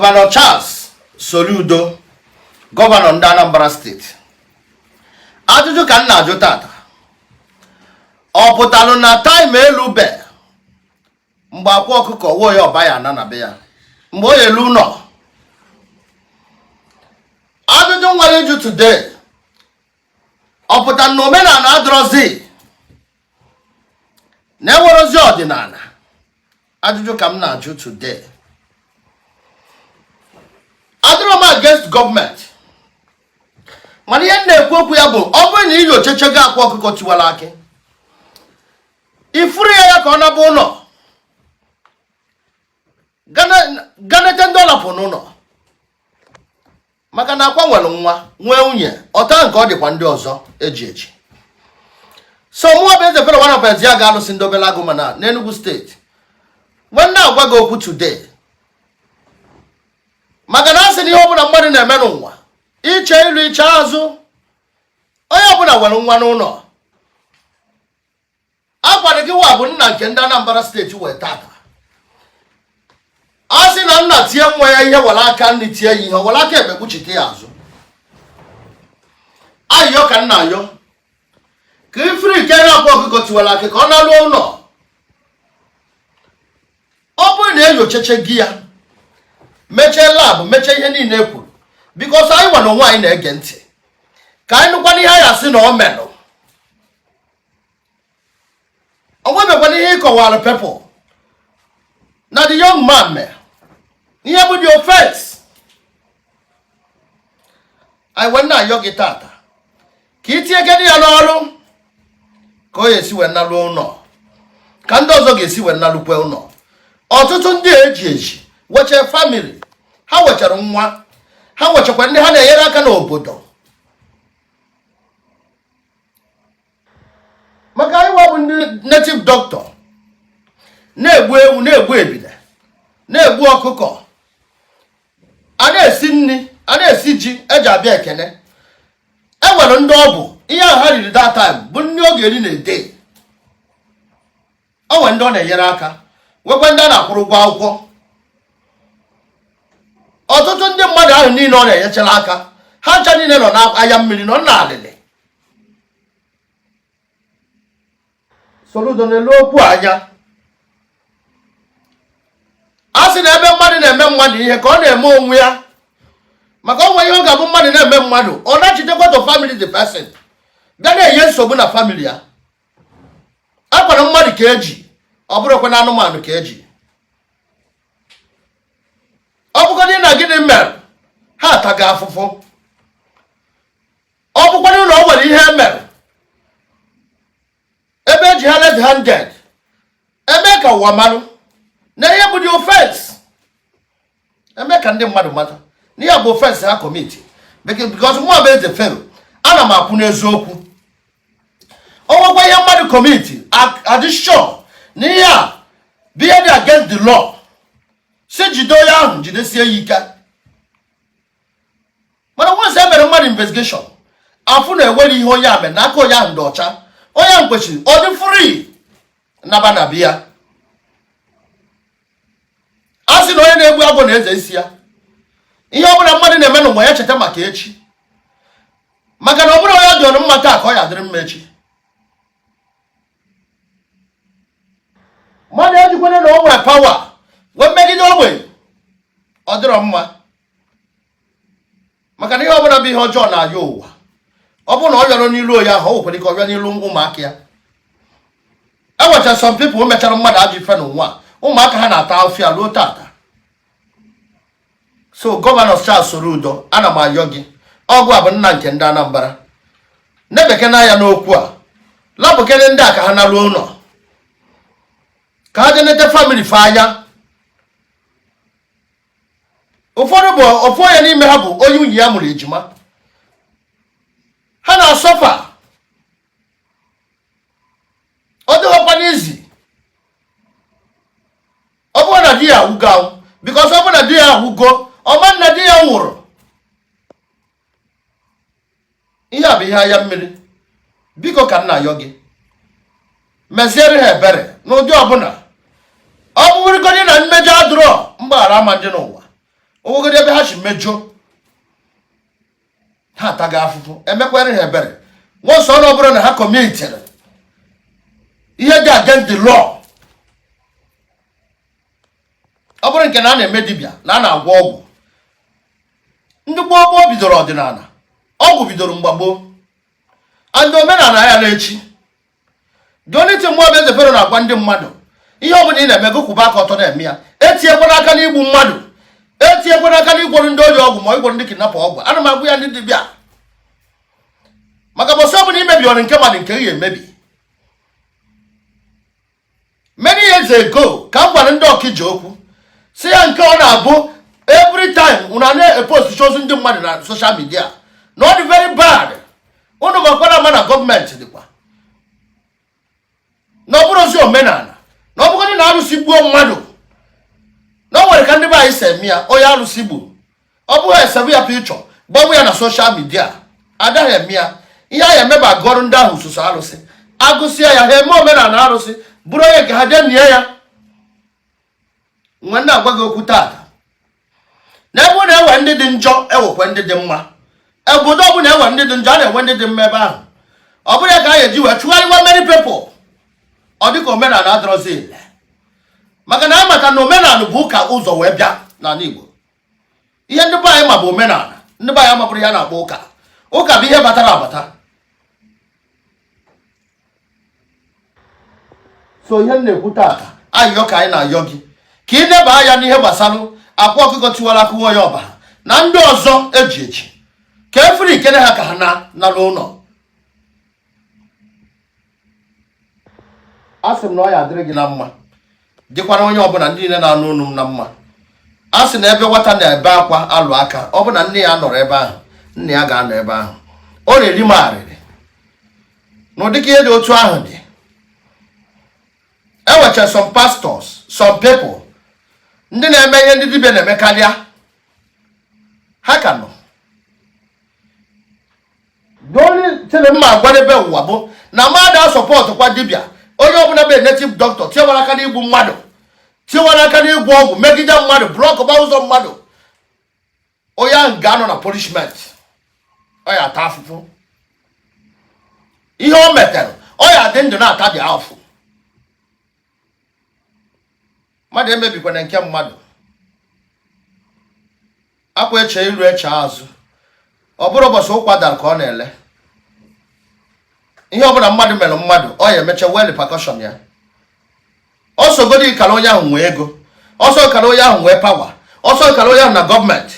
Gọvanọ Charles Soludo, gọvanọ ndị Anambra steeti, ajụjụ ka m na-ajụ tata: ọ pụtalụ na time elube mgbe akwa ọkụkọ wuo ya ọba ya ana na be ya, mgbe o elu ụlọ? Ajụjụ nwere ịjụ today: ọ pụtara na omenala adịrọzi, na enwerozi ọdịnala? Ajụjụ ka m na-ajụ today. Adịrọ m against gọọmenti, mana ihe m na-ekwu okwu ya bụ, ọ bụrụ na inyochechego akwa ọkụkọ tiwara akị, ifuru ya ka ọ naba ụlọ, ganete ndị ọlapụ n'ụlọ, maka na akwa nwere nwa, nwee nwunye, ọta nke ọ dịkwa ndị ọzọ eji eji. So mụwa bụ Eze Fero one of ya ga-alụsị ndị obere agụ mana n'Enugu steeti wee na-agwa gị okwu today, maka na a sị na ihe ọbụla mmadụ na-eme n'ụwa, iche ilu iche azụ, onye ọbụla nwere nwa n'ụlọ. Akwado gị wa bụ nna nke ndị Anambra steeti wee tata. A sị na nna tie nwa ya ihe, were aka nri tie ya ihe, were aka ekpe kpuchite ya azụ. Ayịyọ ka nna ayọ ka ifiri ike na akwa ọkụkọ tiwara akị ka ọ na-alụọ ụlọ. Ọ bụrụ na enyocheche gị ya, mechie lab, mechie ihe niile e kwuru, because anyị nwa na onwe anyị na-ege ntị ka anyị nụkwana ihe anyị asị na ọ melụ. O nwebekwana ihe ịkọwara people na the young man mere ihe bụ the offense. Anyị wee na-ayọ gị tata ka i tinyegede ya n'ọrụ, ka ọ ga-esi wee nalụ ụlọ, ka ndị ọzọ ga-esi wee nalụkwe ụlọ. Ọtụtụ ndị eji eji weche family ha, wechara nwa ha, wechakwa ndị ha na-enyere aka n'obodo, maka anyị nwa bụ ndị native doctor na-egbu ewu, na-egbu ebile, na-egbu ọkụkọ, a na-esi nri, a na-esi ji eji abịa ekene. E nwere ndị ọ bụ ihe ahụ ha riri that time bụ nri ọ ga-eri na ede. O nwere ndị ọ na-enyere aka, nwekwa ndị a na-akwụrụ ụgwọ akwụkwọ. Ọtụtụ ndị mmadụ ahụ niile ọ na-enyechara aka, ha ncha niile nọ n'anya mmiri, nọ n'alịlị. Soludo na-elu okwu anya. A sị na ebe mmadụ na-eme mmadụ ihe ka ọ na-eme onwe ya, maka o nwe ihe ọ ga-abụ mmadụ na-eme mmadụ, ọ nachitekwa to family the person, bịa na-enye nsogbu na family ya. Akwara mmadụ ka eji, ọ bụrụkwa na anụmanụ ka eji. Ọ bụgodị na gịnị mere ha ataga afụfụ, ọ bụkwanụ na o nwere ihe e mere ebe eji ha red handed, eme ka ụwa marụ na ihe bụ the offense, eme ka ndị mmadụ mata na ihe bụ offense ha commit, because mụ bụ Eze Fero, ana m akwụ n'eziokwu. O nwekwa ihe mmadụ commit, adị sure na ihe a bụ ihe dị against the law, si jide onye ahụ, jidesie ya ike. Mana once e mere mmadụ investigation, afụ na enwere ihe onye a mere n'aka onye ahụ dị ọcha, onye ahụ kwesịrị ọ dị free naba na be ya. A sị na onye na-egbu agwọ na-eze isi ya. Ihe ọ bụla mmadụ na-eme n'ụwa ya, cheta maka echi, maka na ọ bụrụ onye dị ọnụ mma taa ka ọ ya dịrị mma echi. Mmadụ ejikwana na o nwere power wee megide ogbenye, ọ dịrọ mma, maka na ihe ọbụla bụ ihe ọjọọ na-ayọ ụwa. Ọ bụrụ na ọ yọrọ n'ilu onye ahụ, ọ nwekwara ike ọ bịa n'ilu ụmụaka ya. Enwechara some people mechara mmadụ ajọ ife n'ụwa, ụmụaka ha na-ata afịa ruo tata. So gọvanọ Charles Soludo, ana m ayọ gị, ọ gị bụ nna nke ndị Anambra, nebekene anya n'okwu a, lapụkene ndị a ka ha naruo ụlọ, ka ha jee nete family fa anya. Ụfọdụ bụ ofu onye n'ime ha bụ onye nwunye ya mụrụ ejima, ha na-asuffer. Ọ dịghọkwa n'easy. Ọ bụrụ na di ya anwụgo anwụ, because ọ bụrụ na di ya anwụgo, ọ ma na di ya nwụrụ. Ihe a bụ ihe anya mmiri. Biko, ka m na-ayọ gị, meziere ha ebere n'ụdị ọbụla. Ọ bụrụgodị na mmejọ adụrọ, mgbaghara ama ndị n'ụwa. O nwegoro ebe ha si mejọ, ha ataghị afụfụ, emekwere ha ebere. Once ọ bụrụ na ha committed ihe dị against the law, ọ bụrụ nke na a na-eme dibịa na a na-agwọ ọgwụ, ndị gboo gboo bidoro ọdịnala, ọgwụ bidoro mgbe gboo, and omenala ya na-echi. The only thing mụ bụ Eze Fero na-agwa ndị mmadụ, ihe ọbụla ị na-eme, gị kwụba aka ọtọ na-eme ya. Etinyekwana aka n'igbu mmadụ, etinyekwana aka n'ịgwọrọ ndị ori ọgwụ ma ịgwọrọ ndị kidnapper ọgwụ. Ana m agwa ya ndị dibịa, maka bọsị ọbụla imebi ọrụ nke mmadụ, nke gị emebi. Many years ago ka m gwara ndị Ọkịja okwu, si ya nke ọ na-abụ every time unu na-epost ozu ndị mmadụ na social media, na ọ dị very bad. Unu makwara ama na gọọmenti dịkwa na ọ bụrụ ozi omenala, na ọ bụgodị na arụsị gbuo mmadụ, na o nwere ka ndị be anyị si eme ya. Onye arụsị gburu, ọ bụghị esebu ya picture gbanwe ya na social media, agaghị eme ya. Ihe a ya emeba, agụọrụ ndị ahụ ụsụsụ arụsị, agụsịa ya, ha eme omenala arụsị, bụrụ onye nke ha jee nie ya. Nwe na-agwa gị okwu tata, na ebe ọ na-enwe ndị dị njọ, ewekwe ndị dị mma. Obodo ọbụla enwe ndị dị njọ, a na-enwe ndị dị mma ebe ahụ. Ọ bụrụ ya ka a ga-eji wee chụgharịwa many people, ọ dịka omenala adọrọzi ile, maka na anyị maka na omenala bụ ụka ụzọ wee bịa n'ala Igbo. Ihe ndị be anyị ma bụ omenala. Ndị be anyị amapụrụ ihe a na-akpọ ụka. Ụka bụ ihe batara abata. So ihe m na-ekwu tata, ayịyọ ka anyị na-ayọ gị, ka ị neba anya n'ihe gbasara Akwa Ọkụkọ Tiwara Akị Nwa Onye Ọba na ndị ọzọ eji eji, ka e free kene ha, ka ha na nara ụlọ. A sị m na ọ ya adịrị gị na mma, dịkwara onye ọbụla, ndị niile na-anụ olu m na mma. A sị na ebe nwata na-ebe akwa alụ aka, ọ bụ na nne ya nọrọ ebe ahụ, nna ya ga-anọ ebe ahụ. Ọ na-eri m arịrị na ụdịka ihe dị otu ahụ dị. Enwecha some pastors, some people, ndị na-eme ihe ndị dibịa na-eme karịa ha ka nọ. The only thing m ma agwadebe ụwa bụ na mmadụ asupport kwa dibịa, onye ọbụla bụ native doctor tinyewara aka n'igbu mmadụ, tinyewara aka n'ịgwọ ọgwụ megide mmadụ, blockba ụzọ mmadụ, onye ahụ ga-anọ na punishment. Ọ ya ata afụfụ ihe o metere, ọ ya dị ndụ na-ata dị afụ. Mmadụ emebikwana nke mmadụ. Akwa eche iru eche azụ, ọ bụrụ ụbọchị ụkwa dara ka ọ na-ele. Ihe ọbụla mmadụ mere mmadụ, ọ ya emecha nwee repercussion ya. Ọsọgodi kara onye ahụ nwee ego, ọsọ kara onye ahụ nwee power, ọsọ kara onye ahụ na gọọmenti,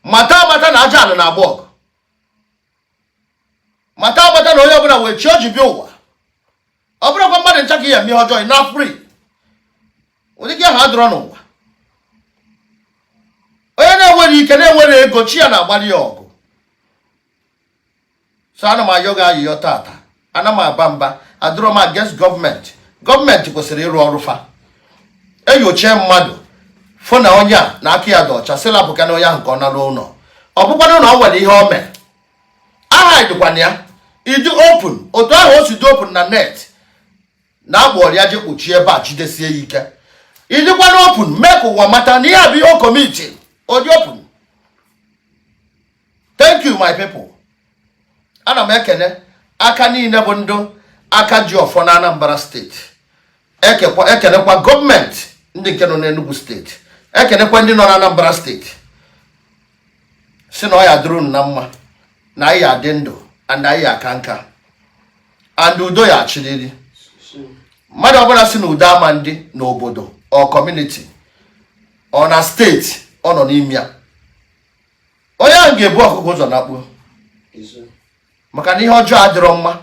mata amata na aja ala na-agba ọgụ. Mata amata na onye ọbụla wee chi o ji bịa ụwa. Ọ bụrụkwa mmadụ ncha ka ihe eme ihe ọjọọ na free, ụdị gị ahụ adịrọ n'ụwa. Onye na-enwere ike, na-enwere ego, chi ya na-agbalị ya ọgụ. So ana m ayọ gị ayịyọ tata, ana m aba mba, adịrọ m against gọọmenti. Gọọmenti kwesịrị ịrụ ọrụ fa, enyochie mmadụ, fụ na onye a na aka ya dị ọcha, sị lapụka na onye ahụ ka ọ nara ụlọ. Ọ bụkwanụ na ọ nwere ihe o mee, aha dịkwana ya ịdị open, otu ahụ o si dị open na net na agbọrọ ya je kpuchie ebe a, jidesie ya ike. Ịdịkwana open, mee ka ụwa mata na ihe a bụ ihe o commit, ọ dị open. Thank you, my people. Ana m ekene aka niile bụ ndụ aka ji ọfọ na Anambra Steeti, ekenekwa gọọmenti ndị nke nọ n'Enugu Steeti, ekenekwa ndị nọ na Anambra Steeti, si na ọ ya dịrị unu na mma, na anyị ya adị ndụ and anyị ya aka nka and udo ya achịrịrị. Mmadụ ọbụla si na udo ama ndị n'obodo ọ community ọ na steeti ọ nọ n'ime ya, onye ahụ ga-ebu ọkụkọ ụzọ nakpuo, maka na ihe ọjọọ adịrọ mma.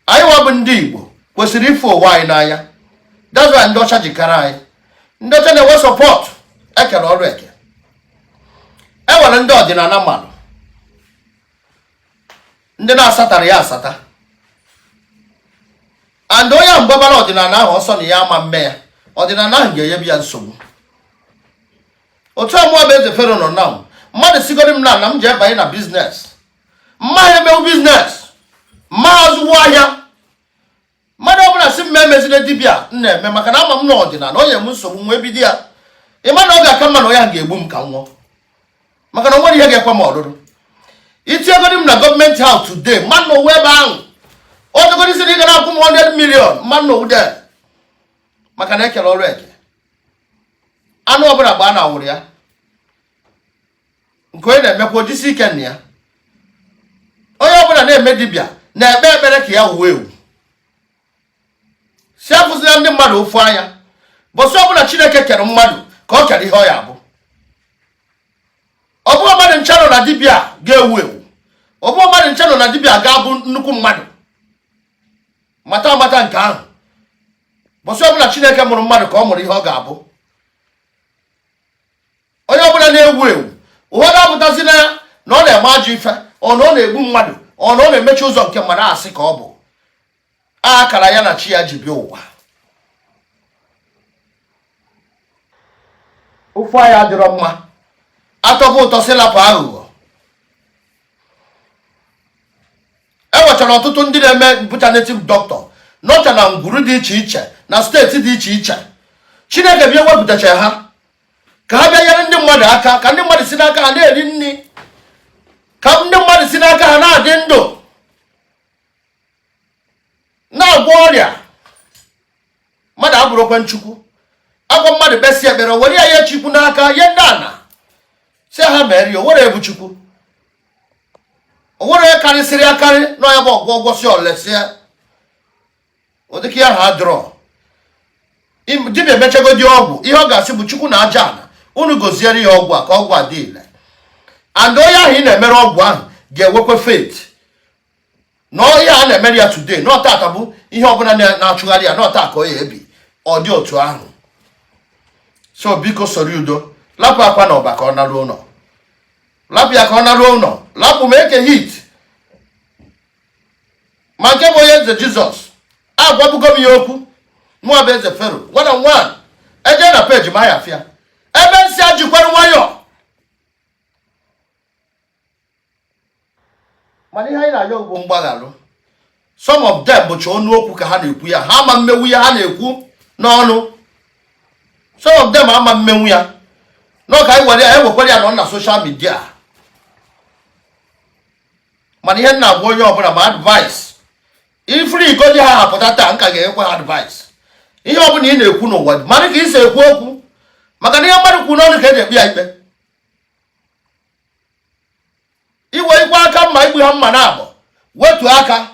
Anyị nwa bụ ndị Igbo kwesịrị ịfụ ụwa anyị n'anya. That's why ndị ọcha jikara anyị. Ndị ọcha na-enwe support, ekere ọrụ eke. E nwere ndị ọdịnala mmadụ, ndị na-asatara ya asata, and onye ahụ mgbabara ọdịnala ahụ ọsọ na ya ama mme ya, ọdịnala ahụ ga-enyebi ya nsogbu. Otu a mụọ bụ Eze Fero nọ na mmadụ sigoro m na m ji ebanye na business, mma emewu business, mma azụwu ahịa. Mmadụ ọbụla si m emezile dibịa m na-eme, maka na ama m na ọdịnala onye m nsogbu nwee bido ya. Ị ma na ọ ga-aka mma na onye ahụ ga-egbu m ka m nwụọ, maka na o nwere ihe ga-ekwe m ọrụrụ. Itiegodi m na government house today, mmanụ owu ebe ahụ, ojegodi sị na ị ga na-akwụ m 100 million, mmanụ owu de, maka na ekere ọrụ eke. Anụ ọbụla gbaa na awụrụ ya, nke onye na-emekwa ojisi ike na ya. Onye ọbụla na-eme dibịa na-ekpe ekpere ka ya wuo ewu, si afụzila ndị mmadụ ofu anya. Bọsị ọbụla Chineke kere mmadụ ka ọ kere ihe ọ ya abụ. Ọ bụghị mmadụ ncha nọ na dibịa ga-ewu ewu, ọ bụghị mmadụ ncha nọ na dibịa ga-abụ nnukwu mmadụ. Mata amata nke ahụ. Bọsị ọbụla Chineke mụrụ mmadụ ka ọ mụrụ ihe ọ ga-abụ. Onye ọbụla na-ewu ewu, ụfọdụ apụtazi na ya na ọ na-eme ajọ ife, ọ na ọ na-egbu mmadụ, ọ na ọ na-emechi ụzọ nke mmadụ, asị ka ọ bụ akara ya na chi ya ji bịa ụwa. Ofu anya adịrọ mma, atọbụ ụtọ si lapụ aghụghọ. E nwechara ọtụtụ ndị na-eme bụcha native doctor nọcha na ngwuru dị iche iche na steeti dị iche iche. Chineke bịa wepụtacha ha ka ha bịa nyere ndị mmadụ aka, ka ndị mmadụ si n'aka ha na-eri nri, ka ndị mmadụ si n'aka ha na-adị ndụ, na-agwọ ọrịa. Mmadụ abụrụkwa Chukwu. Agwa mmadụ kpesị ekpere, were ya nye Chukwu n'aka, nye ndị ana si ha mere ya. O were ebu Chukwu, o were karịsịrị akarị na ya bụ ọgwụ ọgwọsị olesịa ụdịka ya ha adịrọ. Dibịa emechagodi ọgwụ, ihe ọ ga-asị bụ Chukwu na aja ana unu goziere ya ọgwụ a ka ọgwụ a dị ile. And onye ahụ ị na-emere ọgwụ ahụ ga-enwekwa faith na ihe a na-emere ya today, na ọtata bụ ihe ọbụla na-achụgharị ya, na ọta ka ọ ya ebi. Ọ dị otu ahụ. So biko, Soludo, lapụ akwa na ọba ka ọ naruo ụlọ, lapụ ya ka ọ naruo ụlọ, lapụ ma Eke Hit, ma nke bụ onye eze Jizọs. Agwabugo m ya okwu, mụa bụ eze Fero one on one. Eje na peji ma ya afịa ebe nsị ajikwara nwayọọ. Mana ihe anyị na-ayọ bụ mgbaghalụ. Some of them bụcha ọnụ okwu ka ha na-ekwu ya, ha ama mmenwu ya ha na-ekwu n'ọnụ. Some of them ama mmenwu ya n'ọka anyị were ya ewekwara ya nọ na social media. Mana ihe m na-agwa onye ọbụla ma advice ifuru iko dị ha hapụta taa, nka ga-ekwe ha advice. Ihe ọbụla ị na-ekwu n'ụwa, mara ka ị si ekwu okwu, maka na ihe mmadụ kwu n'ọnụ ka eji ekpe ya ikpe. Iwe ikwe aka mma igbu ha mma na abụ wetuo aka.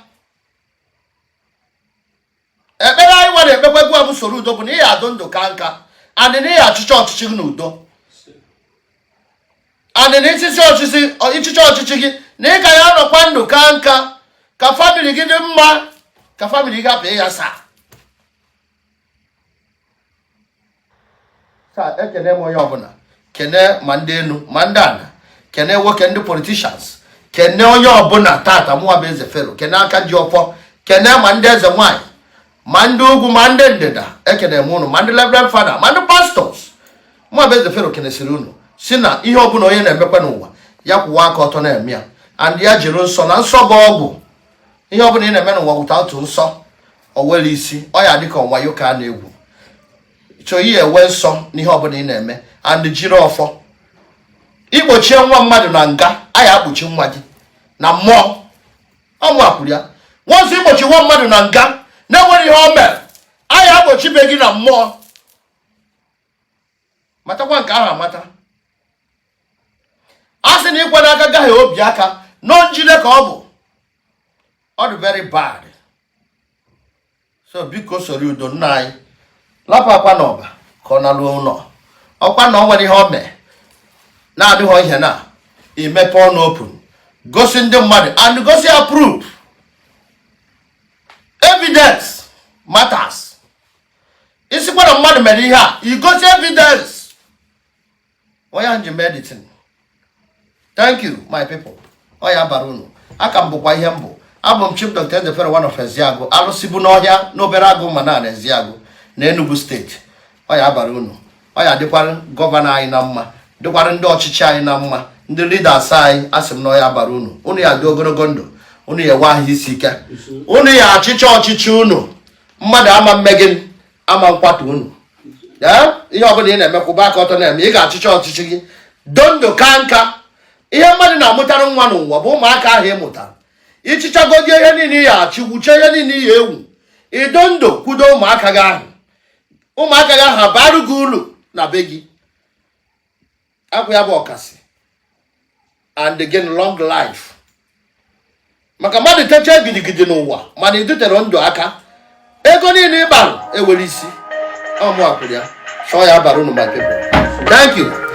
Ekpere anyị nwa na-ekpekwa egwu abụ Soludo bụ na ị adụ ndụ ka nka, and na ị achịcha ọchịchị gị n'udo, and na ịchịchị ọchịchị ịchịchị ọchịchị gị na ị ka ya anọkwa ndụ ka nka, ka family gị dị mma, ka family gị hapụ ya saa taa. Ekene m onye ọbụla, kene ma ndị enu ma ndị ana, kene nwoke, ndị politicians, kene onye ọbụla tata. Mụnwa bụ eze Fero, kene aka ji ọfọ, kene ma ndị eze nwanyị, ma ndị ugwu, ma ndị ndịda. Ekene m unu, ma ndị reverend father, ma ndị pastors. Mụnwa bụ eze Fero kenesịrị unu, si na ihe ọbụla onye na-emekwa n'ụwa, ya kwụwa aka ọtọ na-eme ya, and ya jiri nsọ, na nsọ bụ ọgwụ. Ihe ọbụla ị na-eme n'ụwa without nsọ, o nwere isi ọ ya dịka ọnwayo ka a na-egwu. So ihe enwe nsọ n'ihe ọbụla ị na-eme and jiri ọfọ igbochie nwa mmadụ na nga a ya akpuchi nwa gị na mmụọ ọmụ akwuru ya. Once igbochi nwa mmadụ na nga na-enwere ihe o mere, a ya akpochibe gị na mmụọ. Matakwa nke ahụ amata. A sị na ikwe n'aka gaghị obi aka nọ njide ka ọ bụ, ọ dị very bad. So biko, Soludo nna anyị, lapụ akwa n'ọba ka ọ naruo ụlọ. Ọkwa na ọ nwere ihe o mee na-adịghị ihe na imepe ọnụ open gosi ndị mmadụ and gosi ya proof. Evidence matters. Isikwa na mmadụ mere ihe a, igosi evidence onye ahụ ji mee the thing. Thank you, my people. Ọ ya bara unu aka m bụkwa ihe mbụ. Abụ m Chief Dr. Eze Fero, one of Eziagụ, alụsị bụ n'ọhịa n'obere agụ ma na Eziagụ na Enugu steeti. Ọ ya bara unu. Ọ ya dịkwara gọvanọ anyị na mma, dịkwara ndị ọchịchị anyị na mma, ndị leaders anyị. Asị m na ọ ya bara unu. Unu ya dị ogologo ndụ, unu ya enwe ahụ isi ike, unu ya achịcha ọchịchị unu, mmadụ ama mme gị ama nkwatu unu. Ee, ihe ọbụla ị na-eme, kwụba aka ọtọ na-eme. Ị ga-achịcha ọchịchị gị, do ndụ ka nka. Ihe mmadụ na-amụtara nwa n'ụwa bụ ụmụaka ahụ ị mụtara. Ịchịchagodi ihe niile ị ya achị, wuchie ihe niile ị ya ewu, ido ndụ kwudo ụmụaka gị ahụ, ụmụaka gị ahụ abarụ gị uru na be gị. Akwụ ya bụ ọkasị and again long life, maka mmadụ techaa gidigidi n'ụwa mana idutere ndụ aka, ego niile ị gbarụ ewere isi ọmụ akwụrụ ya. Chọọ ya bara unu, my people. Thank you.